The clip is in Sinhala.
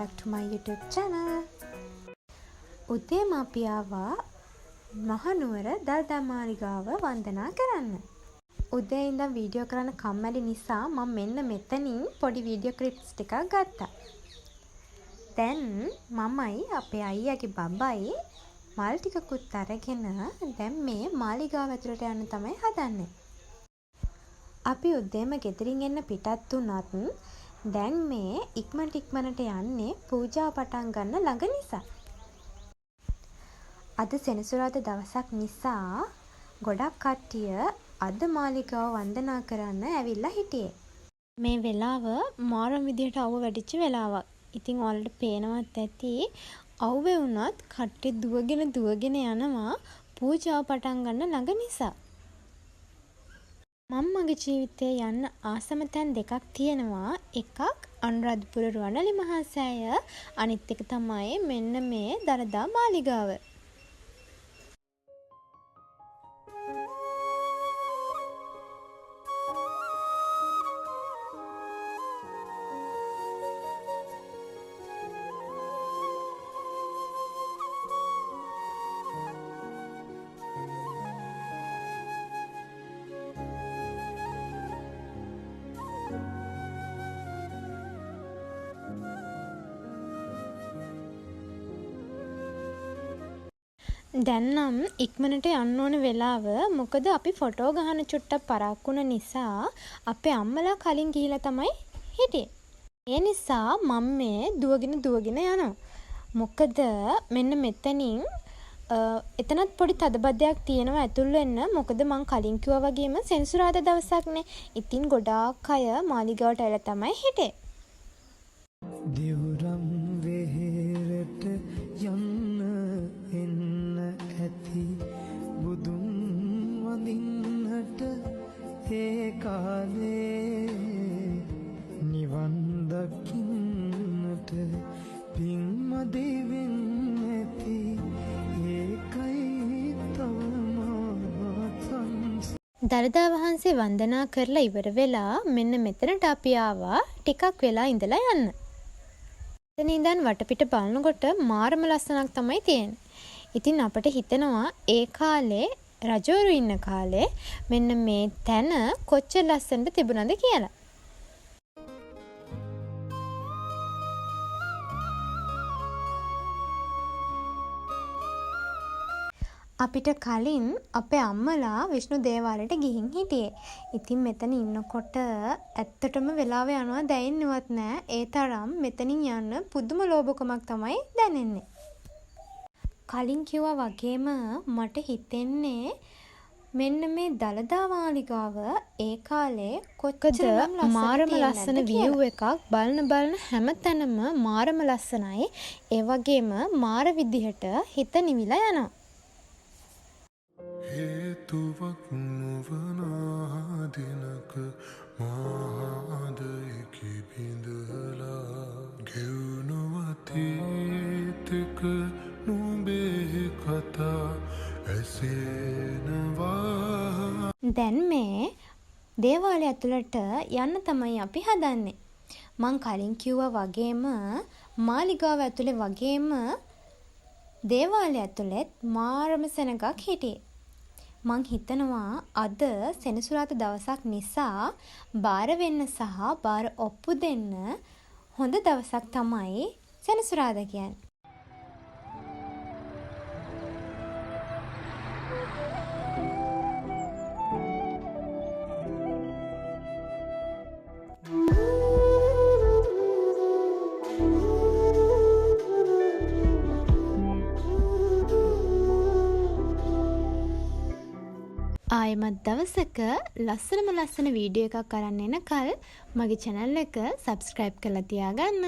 back to my YouTube channel. උදේම අපි ආවා මහනුවර දළදා මාලිගාව වන්දනා කරන්න. උදේ ඉඳන් වීඩියෝ කරන්න කම්මැලි නිසා මම මෙන්න මෙතනින් පොඩි වීඩියෝ ක්ලිප්ස් ටිකක් ගත්තා. දැන් මමයි අපේ අයියාගේ බබයි මල් ටිකකුත් අරගෙන දැන් මේ මාලිගාව ඇතුළට යන්න තමයි හදන්නේ. අපි උදේම ගෙදරින් එන්න පිටත් වුණත් දැන් මේ ඉක්මනට ඉක්මනට යන්නේ පූජාව පටන් ගන්න ළඟ නිසා. අද සෙනසුරාදා දවසක් නිසා ගොඩක් කට්ටිය අද මාලිගාව වන්දනා කරන්න ඇවිල්ලා හිටියේ. මේ වෙලාව මාරම විදිහට අවුව වැඩිච්ච වෙලාවක්. ඉතින් ඔයාලට පේනවත් ඇති අවුවේ වුණත් කට්ටිය දුවගෙන දුවගෙන යනවා පූජාව පටන් ගන්න ළඟ නිසා. මං මගේ ජීවිතේ යන්න ආසම තැන් දෙකක් තියෙනවා. එකක් අනුරාධපුර රුවන්වැලි මහා සෑය, අනිත් එක තමයි මෙන්න මේ දළදා මාලිගාව. දැන් නම් ඉක්මනට යන්න ඕන වෙලාව. මොකද අපි ෆොටෝ ගහන්න චුට්ටක් පරක්කු වුණ නිසා අපේ අම්මලා කලින් ගිහිලා තමයි හිටියේ. ඒ නිසා මම මේ දුවගෙන දුවගෙන යනවා. මොකද මෙන්න මෙතනින් එතනත් පොඩි තදබදයක් තියෙනවා ඇතුල් වෙන්න. මොකද මං කලින් කිව්වා වගේම සෙනසුරාදා දවසක්නේ. ඉතින් ගොඩාක් අය මාලිගාවට ඇවිල්ලා තමයි හිටියේ. දෙවුරම් වෙහෙරට යන්න එන්න ඇති බුදුන් වඳින්නට ඒ කාලේ නිවන් දකින්නට පින් මදි වෙන්නැති ඒකයි තවම දළදා වහන්සේ වන්දනා කරලා ඉවර වෙලා මෙන්න මෙතනට අපි ආවා ටිකක් වෙලා ඉඳලා යන්න. එතන ඉඳන් වටපිට බලනකොට මාරම ලස්සනක් තමයි තියෙන්නේ. ඉතින් අපට හිතෙනවා ඒ කාලේ රජවරු ඉන්න කාලේ මෙන්න මේ තැන කොච්චර ලස්සනට තිබුණද කියලා. අපිට කලින් අපේ අම්මලා විෂ්ණු දේවාලෙට ගිහින් හිටියේ. ඉතින් මෙතන ඉන්නකොට ඇත්තටම වෙලාව යනවා දැනෙන්නවත් නෑ. ඒ තරම් මෙතනින් යන්න පුදුම ලෝභකමක් තමයි දැනෙන්නේ. කලින් කිව්වා වගේම මට හිතෙන්නේ මෙන්න මේ දළදා මාලිගාව ඒ කාලේ කොච්චරනම් ලස්සනට මාරම තියෙන්නේ ලස්සන නැද්ද විව් කියලා. එකක්. බලන බලන හැම තැනම මාරම ලස්සනයි. ඒ වගේම මාර විදිහට හිත නිවිලා යනවා. හේතුවක් නොවන දිනක මා ආදයකි බිඳලා ගෙවුණු අතීතක නුඹේ කතා ඇසෙනවා. දැන් මේ දේවාලය ඇතුළට යන්න තමයි අපි හදන්නේ. මං කලින් කිව්වා වගේම මාලිගාව ඇතුලේ වගේම දේවාලය ඇතුළෙත් මාරම සෙනඟක් හිටියේ. මං හිතනවා අද සෙනසුරාදා දවසක් නිසා බාර වෙන්න සහ බාර ඔප්පු දෙන්න හොඳ දවසක් තමයි සෙනසුරාදා කියන්නේ. ආයෙමත් දවසක ලස්සනම ලස්සන වීඩියෝ එකක් අරන් එනකල් මගේ චැනල් එක සබ්ස්ක්‍රයිබ් කරලා තියාගන්න.